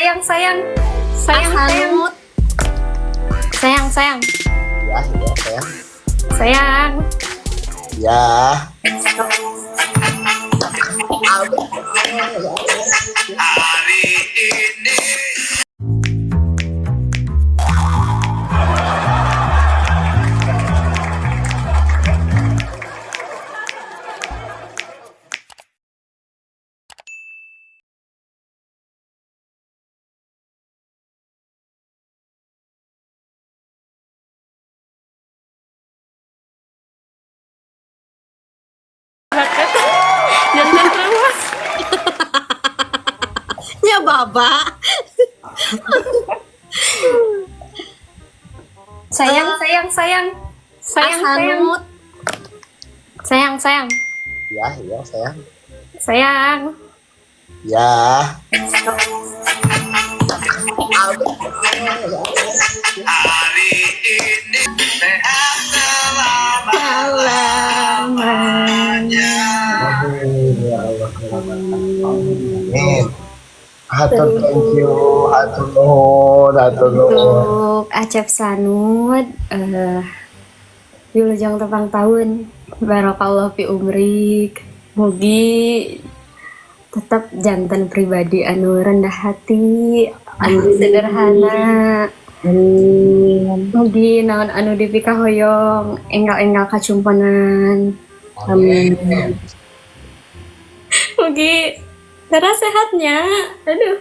Sayang, sayang. Sayang, sayang. Asanut. Sayang, sayang. Ya, ya, sayang. Sayang. Ya. Jangan terus. Ya Bapak. Sayang, sayang, sayang. Sayang, sayang. Asanut. Sayang, sayang. Ya, ya, sayang. Sayang. Ya. Amin, ya Allah. Amin. Hatur thank you, hatur nuhun, hatur nuhun. Untuk Acep Sanud, wilujeng tepang tahun, barakallahu fi umrik, mugi tetap janten pribadi anu rendah hati, anu sederhana. Amin. Mugi naon anu dipikahoyong, enggal-enggal kacumponan. Amin. Mugi teras sehatnya. Aduh.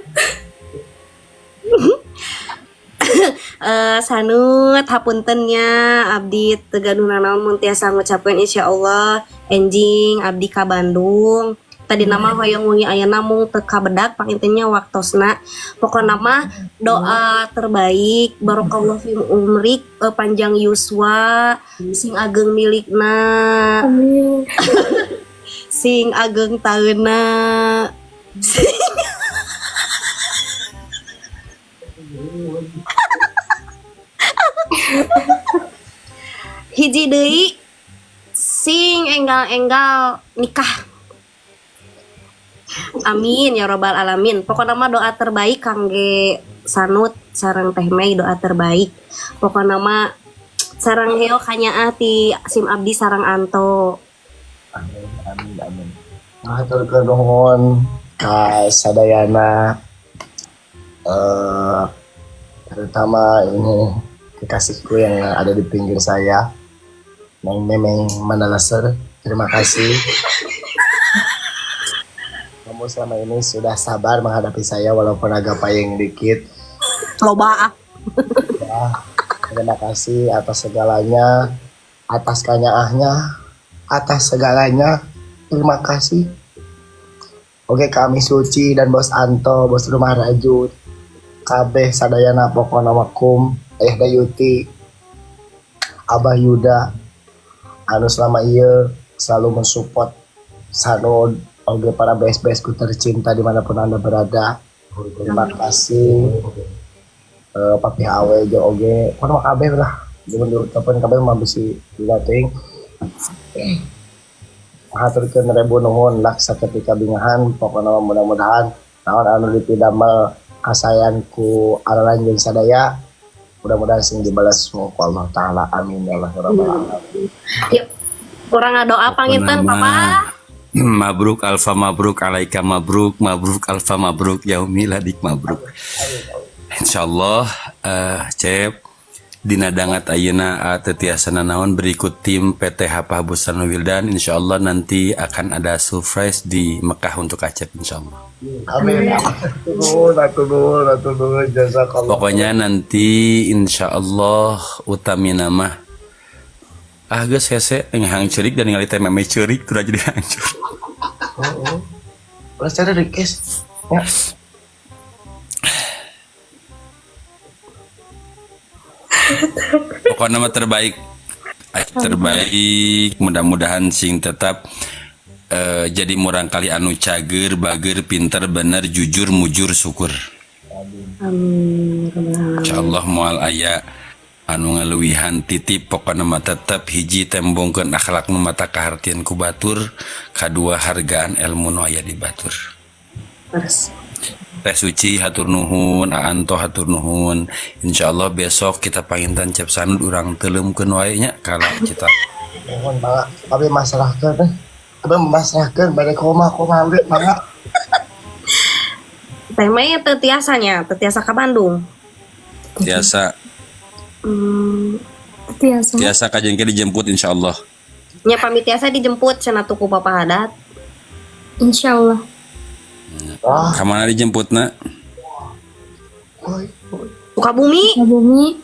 Sanut hapunten nya, abdi teu gaduh nanaon mun tiasa ngucapkeun. Insyaallah enjing abdi ka Bandung. Tadi nama hoyong wengi ayeuna mung teu kabedak panginten nya waktosna. Pokona mah doa terbaik, barakallahu fi umrik, panjang yuswa, sing ageng milikna. Amin. Sing ageng taeuna. Hiji deui, sing enggal-enggal nikah. Amin ya robbal alamin. Pokoknya mah doa terbaik kangge Sanut sareng Teh Mei, doa terbaik. Pokoknya mah sareng heo kanyaah ti sim abdi sareng Anto. Amin, amin, amin. Hatur nuhun ka sadayana, terutama ini kekasihku yang ada di pinggir saya. Neng Memeng Manalaser, terima kasih. Kamu selama ini sudah sabar menghadapi saya walaupun agak payeng dikit. Loba. Ya, terima kasih atas segalanya, atas kanyaahnya, atas segalanya. Terima kasih. Oke, kami Suci dan Bos Anto, Bos Rumah Rajut, kabeh sadayana pokona makum, Ayah Dayuti, Abah Yuda, anu selama ieu selalu mensupport Sanud, oke para bes-besku tercinta dimanapun Anda berada. Terima kasih. Papi Awe jo oge, pokona mah kabeh lah. Jeung diucapkeun kabeh mah bisi lila teuing. Haturkeun ribu nuhun lah saketika bingahan, pokona mah mudah-mudahan naon anu dipidamel kasayan ku araranjeun sadaya mudah-mudahan sing dibalas ku Allah Taala. Amin ya Allah ya rabbal alamin. Yuk, kurang ngadoa panginten. Pokona Papa. mah, mabruk alfa mabruk alaika mabruk, mabruk alfa mabruk yaumi ladik mabruk. Insyaallah, Cep, dina dangat ayeuna teu tiasa nanaon, berikut tim PT Hapah Busana Wildan, insyaallah nanti akan ada surprise di Mekah untuk Acep, insyaallah. Amin. Hatur nuhun, hatur nuhun, hatur nuhun, jazakallah. Pokoknya nanti insyaallah utamina mah, ah geus hese hayang ceurik dan ningali teh meme ceurik udah jadi hancur. Heeh. Ulah cari request. Ya. Pokoknya mah terbaik terbaik, mudah-mudahan sing tetap jadi murangkalih anu cager bager, pinter, bener, jujur, mujur, syukur. Amin. Ya Rabbal alamin. Insyaallah moal aya anu ngaluwihan. Titip, pokokna mah tetep hiji, tembongkeun akhlak nu mata kahartian ku batur, kadua hargaan ilmu nu aya di batur. Terus. Teh Suci hatur nuhun, Anto hatur nuhun. Insyaallah besok kita pangintan Cep Sanud urang teuleumkeun wae nya kala kita. Mohon mangga, abi masrahkeun eh. Abi masrahkeun bade koma koma abi mangga. Teh Mei teu tiasanya, teu tiasa ka Bandung. Tiasa. Tiasa. Tiasa kajian ke dijemput insyaallah. Nya pamit tiasa dijemput cenah tuku Papa Hadat. Insyaallah. Wah, Kamana dijemputna? oi, oi. Sukabumi. Bumi.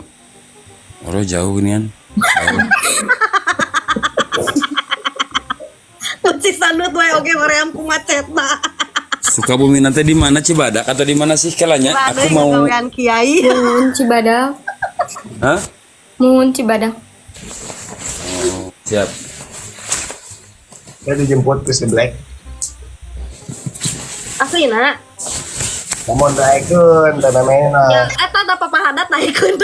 Oh, jauh nian. Jauh. Kunci Sanud wae oge hoream ku macetna. Sukabumi nanti di mana Cibadak atau di mana sih kelanya? Aku mau Gawean kiai. Muhun Cibadak. Hah? Muhun Cibadak. Oh, siap. Saya dijemput ke si Black. Aslina. Namun naikeun teh memena. Ya, eta da Papa Hadat naikeun.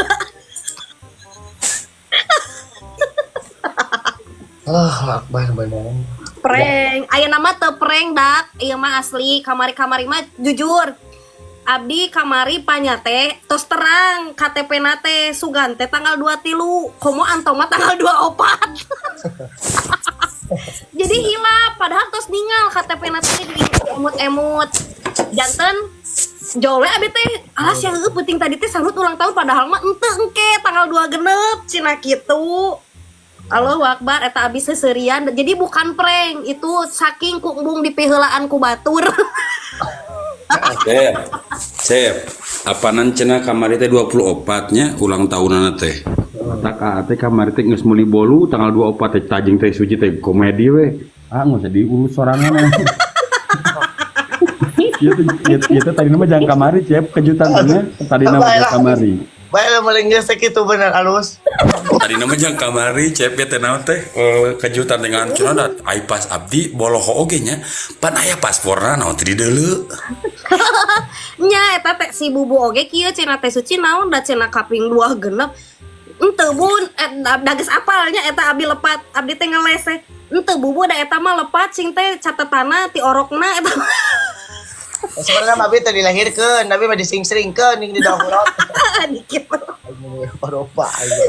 Ah, akbar bener. Prank. Aya nama teu prank dak, ieu mah asli kamari-kamari mah jujur. Abdi kamari panya teh tos terang KTP na teh sugan teh tanggal 23, komo Anto mah tanggal 24. Jadi hilap padahal tos ningal KTP na teh di emut-emut. Janten jole abdi teh alas yang heueuh penting tadi teh Sanud ulang tahun padahal mah henteu engke tanggal 2 genep cenah kitu. Allahu Akbar eta abis seserian. Jadi bukan prank, itu saking ku embung dipiheulaan ku batur. Cep. Cep. Apanan cenah kamari teh 24 nya ulang tahunana teh. Tak teh kamari teh geus meuli bolu tanggal 24 teh tajing teh Suci teh komedi we. Ah geus diurus sorangan. Ieu teh tadi nama jangan kamari Cep, kejutan teh tadi nama jangan kamari. Baiklah paling gesek itu bener halus. Tadi nama jangan kamari Cep ya teh naon teh kejutan dengan cenah da ai pas abdi boloho oge nya pan aya pasporna naon teh dideuleu. Nya eta teh si Bubu oge kieu cenah teh Suci naon da cenah kaping 2 genep. Henteu bun, da geus apalnya eta abdi lepat, abdi teh ngeles teh. Henteu Bubu da eta mah lepat cing teh catetana ti orokna eta. Sebenarnya abi teh dilahirkeun, tapi mah dising-sringkeun di dahurot. Dikit. Eropa aja.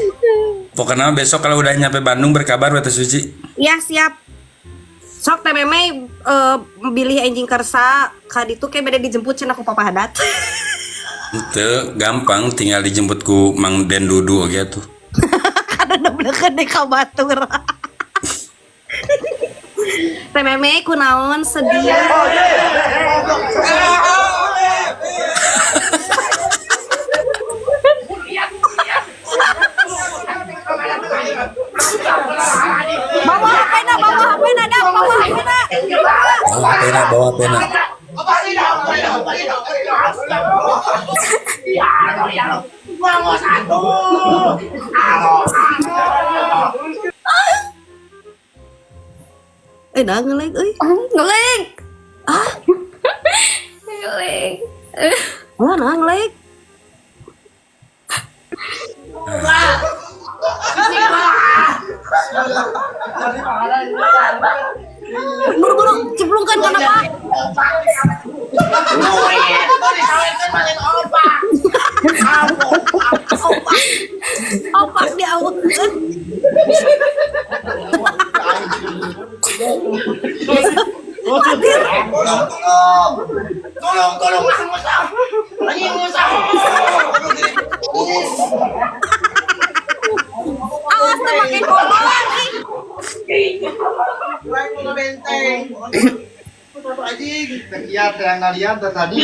Pokoknya besok kalau udah nyampe Bandung berkabar we Teh Suci. Ya siap. Sok teh Meme bilih enjing kersa ka ditu ke beda dijemput cenah ku Papa Hadat. Henteu gampang tinggal dijemput ku Mang Den Dudu oge atuh. Kada neblekeun deui ka batur. Teh Meme kunaon sedih. Bawa HP-na, bawa HP-na, dak, bawa HP-na. Bawa pena, bawa pena. Dah ngelag euy. Ngelag. Ah. Ngelag. Wah, nah ngelag. Buru-buru cemplungkan kana Pak. Opak. Opak diawetkeun. Hadir. Tolong, tolong, tolong, Awas teh make kolor. Tadi.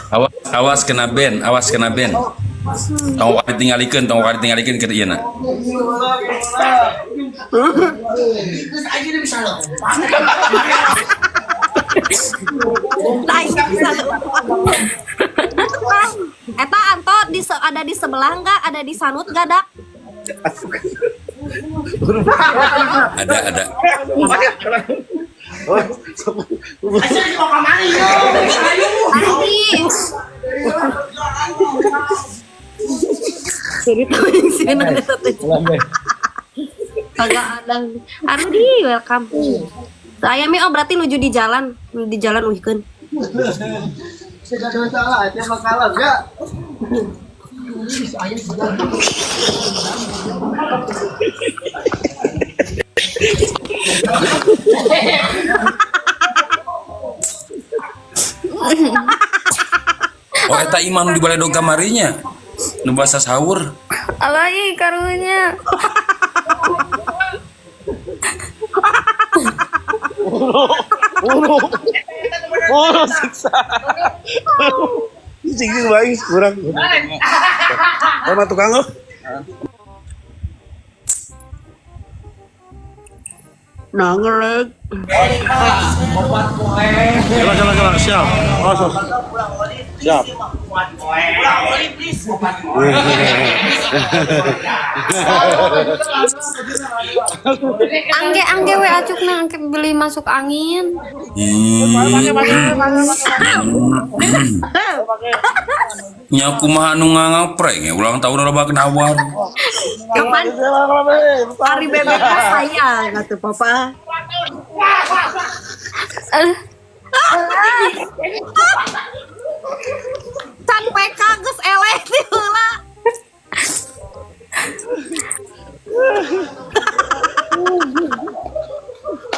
Awas, awas kena band, awas kena band. Tong waka ditinggalikeun, tong waka ditinggalikeun keur ieu na. Lain bisa lompat. Eta Anto di ada di sebelah enggak? Ada di Sanud enggak, Dak? Ada, ada. Ardi. Jadi tahu yang sih ada satu. Agak ada. Ardi, welcome. Saya mi oh berarti nuju di jalan uihkeun. Tidak ada masalah, itu masalah ya. Oh eta iman di baledog kamarinya. Nu basa sahur. Alai karunya. Buru siksa. Cing baik kurang. Mana tukang lo? Nanggeleg. Jalan. Siap. Oh, siap. Angge angge we acukna angge beli masuk angin. Nya kumaha anu ngangapreng ya ulang tahun loba nawar. Kapan hari BBK saya kata papa. Can PK geus eleh ti heula.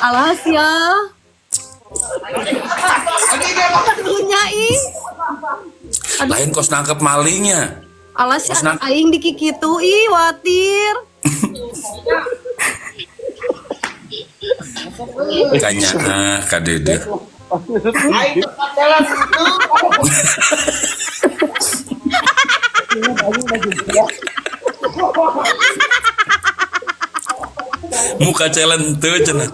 Alas ya. Aduhnya ih. Lain kos nangkep malingnya. Alas ya anak aing dikikitu ih watir. Kanya ah ka Dede. Muka challenge teu cenah.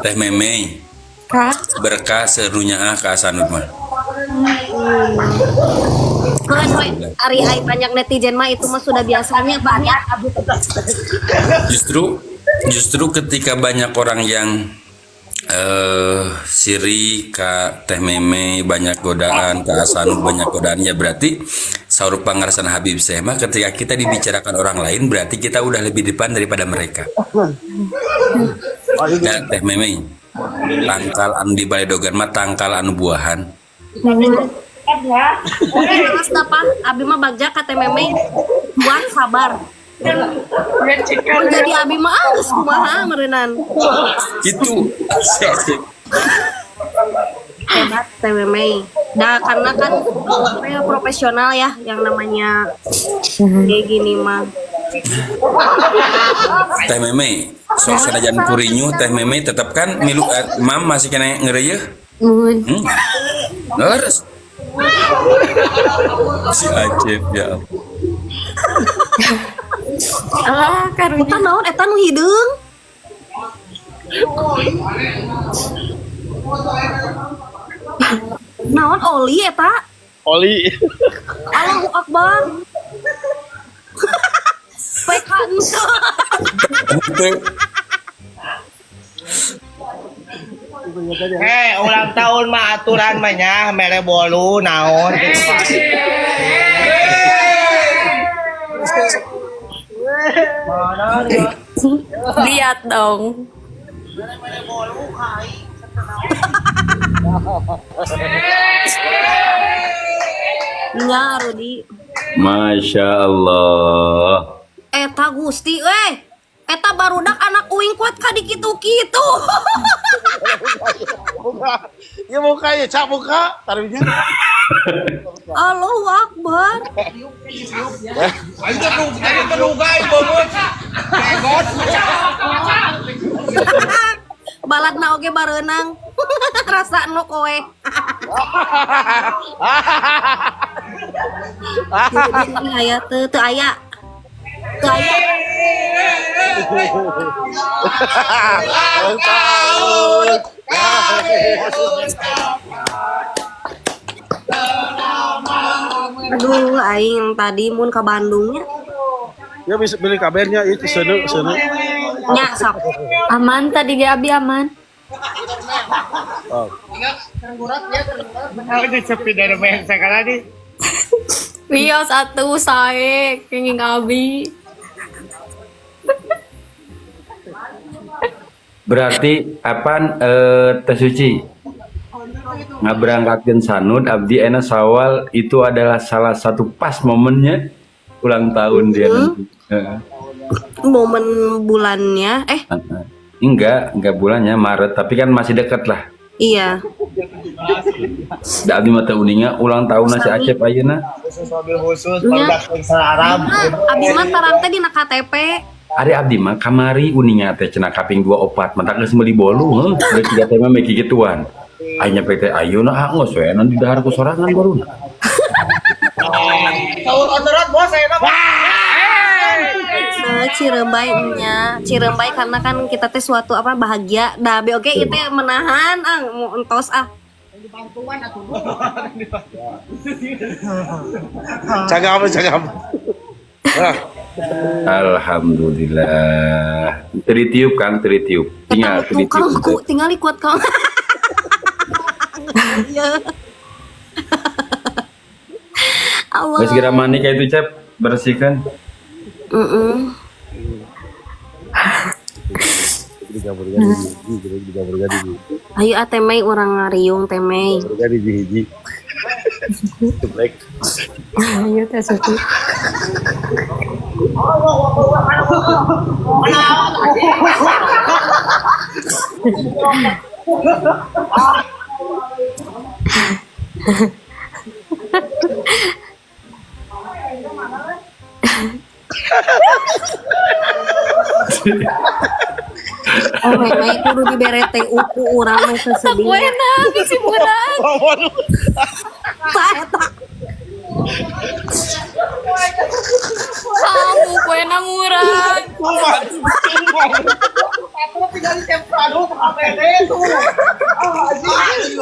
Teh Memey Kah? berkah serunya ah ka Asanud mah. Bukan, we. Ari ai banyak netizen mah itu mah sudah biasanya banyak. Justru ketika banyak orang yang siri ka Teh Meme banyak godaan, ka Asanud banyak godaan, ya berarti saur pangarsan Habib Syekh mah ketika kita dibicarakan orang lain berarti kita udah lebih depan daripada mereka. Dan Teh Meme tangkal anu di baledogan mah tangkal anu buahan. Terus apa? Abi mah bagja ka Teh Meme buat sabar. Jadi abi mah geus kumaha meureunnan. Itu asik. Hebat Teh Meme. Nah, karena kan saya profesional ya yang namanya kayak gini mah. Teh Meme sok sanajan kurinyu Teh Meme tetep kan milu mam masih kena ngereyeuh. Mun. Leres. Si Acep ya Allah. Alah karunya. Eta naon eta nu hideung? Naon oli eta? Oli. Allahu Akbar. PK Teu. Hei, ulang tahun mah aturan mah nya mere bolu naon gitu Pak. Lihat dong. Mere bolu kai. Nya Rudi. Masya Allah. Eta Gusti weh. Eta barudak anak uing kuat ka dikitu-kitu. Buka. Ya buka ya, cak buka. Taruhnya. Allahu Akbar. Baladna oge bareunang. Rasana kowe. Ini aya teu teu aya. Teu aya. Ulang tahun. Aduh, aing tadi mun ke Bandungnya. Ya bisa beli kabarnya itu seuneu seuneu. Nya sok. Aman tadi ge abi aman. Oh. Aku sepi dari main sekarang nih. Wios atuh sae kenging abi. Berarti apaan Teh Suci ngaberangkatkeun Sanud abdi ena Sawal itu adalah salah satu pas momennya ulang tahun dia nanti. Heeh. Momen bulannya Heeh. Enggak bulannya Maret, tapi kan masih dekat lah. Iya. Da abdi mah teu uninga ulang tahun si Acep ayeuna. Khusus mobil khusus, Nya. produk bangsa Arab. Abi mah tarang teh dina KTP. Ari abdi mah kamari uninga teh cenah kaping 24 mentak geus meuli bolu heuh. Geus tiga teh mah meki gituan. Aya nyampe teh ayeuna ah geus we nanti dahar ku sorangan baru. Sahur on the road bos saya mah. Nah, Cirembay nya, Cirembay karena kan kita teh suatu apa bahagia. Dah be oke itu menahan ah mau entos ah. Cagam cagam. Nah, Alhamdulillah. Teu ditiup Kang, teu ditiup. Tinggal teu Tukang ditiup. ku tinggal kuat kang. Iya. Allah. Geus geura mandi ka itu Cep, bersihkan. Mm-mm. Ayo ah temei urang ngariung temei. hiji. Black. Ayo Teh Suci. Oh memang kudu dibere teh uku urang mah sesedih. Buena bisi murah. Eta eta. Kamu kuena murah. Aku tinggal di Prado KPD tuh. Ah, anjing.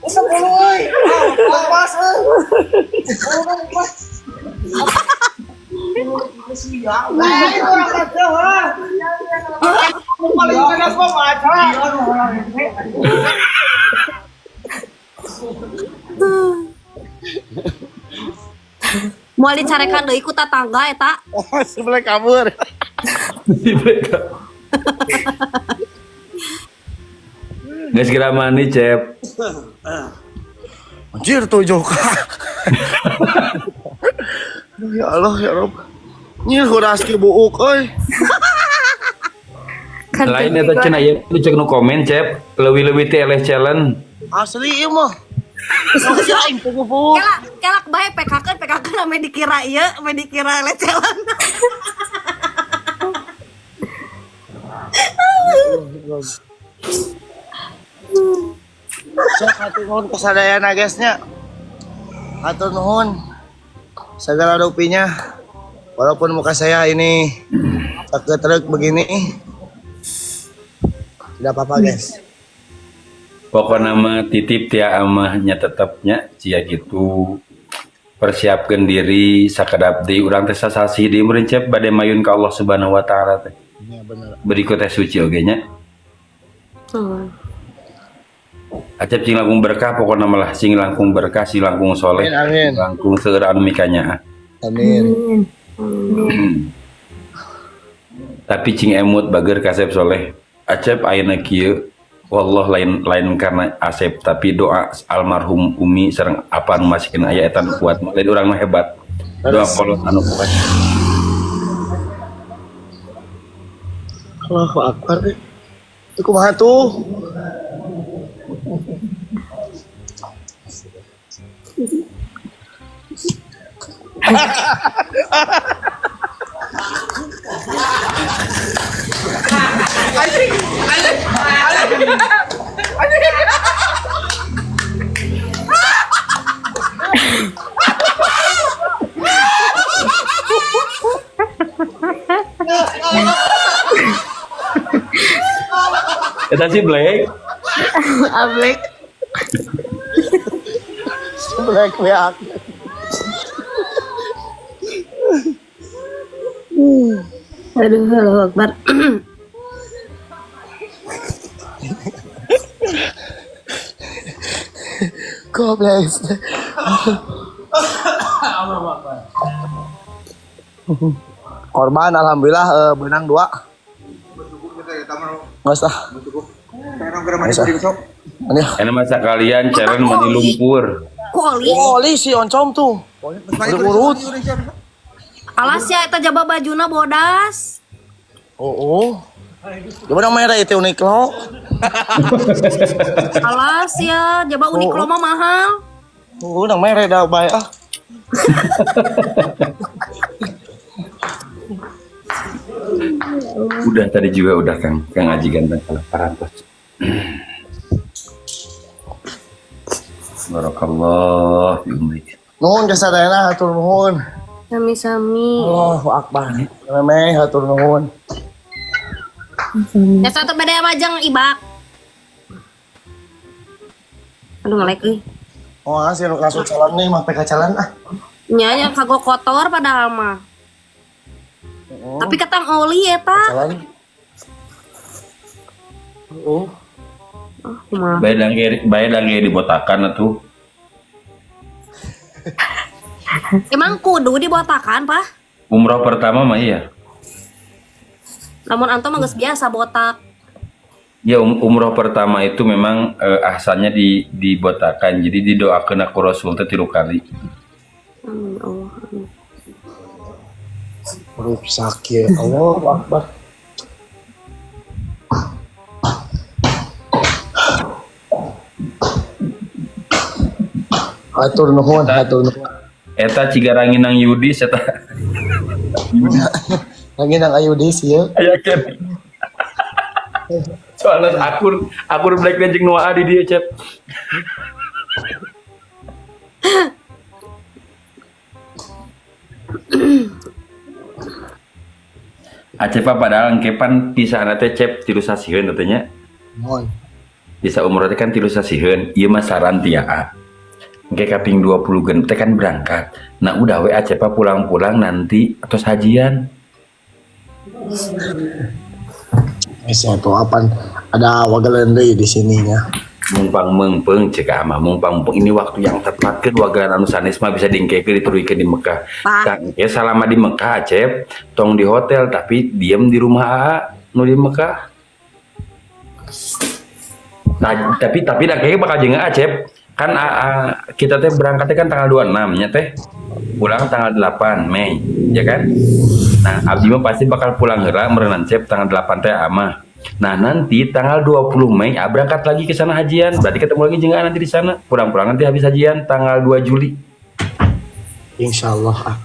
Sepuluh euy. Ah, lepas euy. Sepuluh lepas. Lain orang kacau, ha. Paling cerdas mah baca. Moal dicarekan deui ku tatangga eta. Sebelah kabur. Geus geura mandi Cep. Anjir tujuh K. Aduh, ya Allah ya Rob. Nyir huraski buuk euy. Kan Lain eta cenah ieu nu cek nu komen Cep, leuwih-leuwih teh eleh challenge. Asli ieu mah. Aing pugu-pugu. Kelak kelak bae PK-keun PK-keun ame dikira ieu, ame dikira lecelan. Sok hatur nuhun kasadayana guys nya. Hatur nuhun segala rupinya. Walaupun muka saya ini truk begini, tidak apa-apa guys. Pokokna mah titip tia amahnya tetepnya cia gitu. Persiapkeun diri sakedap deui urang teh sasasi deui meureun Cep bade mayun ka Allah Subhanahu wa taala teh. Ya bener. Berikut teh suci oge nya. Acep sing langkung berkah pokokna mah lah sing langkung berkah sing langkung soleh. Amin, amin. Langkung seueur anu mikanyaah. Amin. Tapi cing emut bager kasep soleh. Acep ayeuna kieu wallah lain lain karena Asep tapi doa almarhum Umi sareng apa anu masih kena aya eta nu kuat lain urang mah hebat. Doa kolot anu kuat. Allahu Akbar. Itu kumaha tuh? Eta si Black. Ablek. Black beak. Aduh, Allahu Akbar. Goblok. Korban alhamdulillah benang 2. Nggak usah. Ini masa kalian challenge mandi lumpur. Koli. Oli si oncom tuh. Urut. Alas ya eta jaba bajuna bodas. Oh. Coba dong merah itu Uniqlo. Alas ya, jaba Uniqlo mah mahal. Oh, dong merah dah bae ah. Udah tadi juga udah Kang, Kang Aji ganteng kalah parantos. Barakallah fi umrik. Nuhun ka sadayana hatur nuhun. Sami-sami. Allahu akbar. Memeh hatur nuhun. Ya satu beda majang ibak. Aduh ngelek euy. Oh, sih nu kasut calon nih mah PK calon ah. Nya yang kagok kotor padahal mah. Tapi ketang oli eta. Calon. Oh. Kumaha? Bae dangge dibotakan atuh. Emang kudu dibotakan, Pak? Umroh pertama mah iya. Namun antum mah geus biasa botak. Ya umroh pertama itu memang ahsannya dibotakan. Jadi didoakeun ku Rasul teh 3 kali. Amin Allah. Amin. Rusak ya. Allahu Akbar. Hatur nuhun, hatur nuhun. Eta cigaranginang Yudis eta. Ranginang Ayudis ya. Aya ken. Soalnya akur Black jeung Noah di dieu, Cep. Acep padahal engkepan pisahna teh Cep 3 sasieun teh nya. Mohon. Bisa umroh teh kan 3 sasieun, ieu mah saran ti Aa. Engke kaping 20 genep teh kan berangkat. Nah udah we Acep pulang-pulang nanti atos hajian. Bisa tuh apaan ada wagelen deui di sininya. Mungpang meungpeung cek ama mungpang meungpeung ini waktu yang tepat ke wagalan anu sanes mah bisa diengkekeun dituruikeun di Mekah. Tah engke salama di Mekah Acep tong di hotel tapi diem di rumah Aa nu di Mekah. Nah, tapi dah kayaknya bakal jeung Acep kan AA, kita teh berangkatnya kan tanggal 26 nya teh. Pulang tanggal 8 Mei, ya kan? Nah, abdi mah pasti bakal pulang heula meureunnan Cep tanggal 8 teh ama. Nah, nanti tanggal 20 Mei berangkat lagi ke sana hajian. Berarti ketemu lagi jeung nanti di sana. Pulang-pulang nanti habis hajian tanggal 2 Juli. Insyaallah. Ah.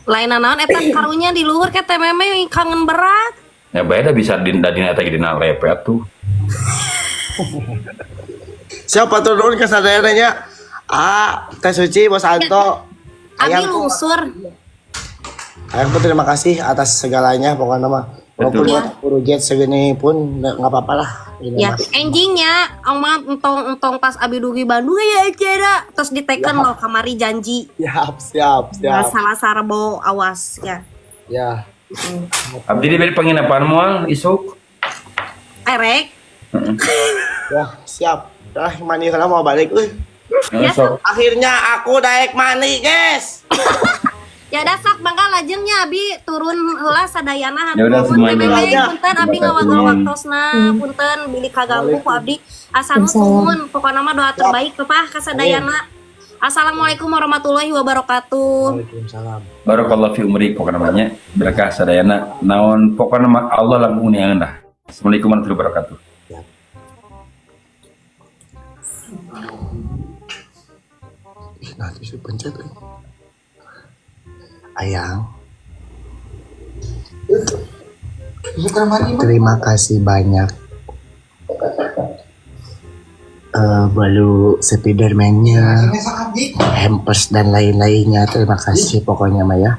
Lain naon eta karunya di luhur ke teh meme kangen berat. Ya bae da bisa dina eta dina lepet tuh. Siapa tuh nuhun ka sadayana nya? Ah, Teh Suci, Bos Anto. Abi lungsur. Ayangku terima kasih atas segalanya pokoknya mah. Walaupun ya. buru jet segini pun nggak apa-apa lah. Ini ya, enjingnya, oma entong-entong pas abi dugi Bandung ya acara, terus diteken loh kamari janji. Siap, siap, siap. Salah sarbo awas ya. Ya. Abdi diberi penginapan moal isuk. Erek. Ya, siap. Dah mandi heula mau balik euy. Ya, sok. Akhirnya aku daek mandi, guys. Ya dah sok mangga lajengnya abi turun heula sadayana Ya udah semuanya. Punten abi ngawagel waktosna, punten bilih kaganggu ku abdi. Asal nuhun pokona mah doa terbaik Papa ka sadayana. Assalamualaikum warahmatullahi wabarakatuh. Waalaikumsalam. Barakallahu fi umri pokona mah nya berkah sadayana naon pokona mah Allah langkung neangan lah. Assalamualaikum warahmatullahi wabarakatuh. Ih, nanti saya pencet. Ayang, terima kasih banyak. Balu Spiderman-nya, hampers dan lain-lainnya. Terima kasih pokoknya Maya.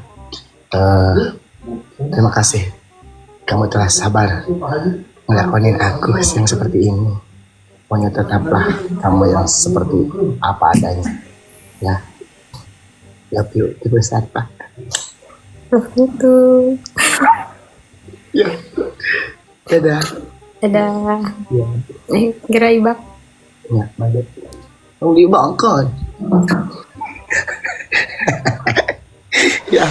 Terima kasih. Kamu telah sabar ngelakonin aku yang seperti ini. Pokoknya tetaplah kamu yang seperti apa adanya. Ya, love you besar Pak. Love you too. Ya. Dadah. Dadah. Ya. Eh, kira ibak. Ya, lanjut. Tong diibangkeun. Ya.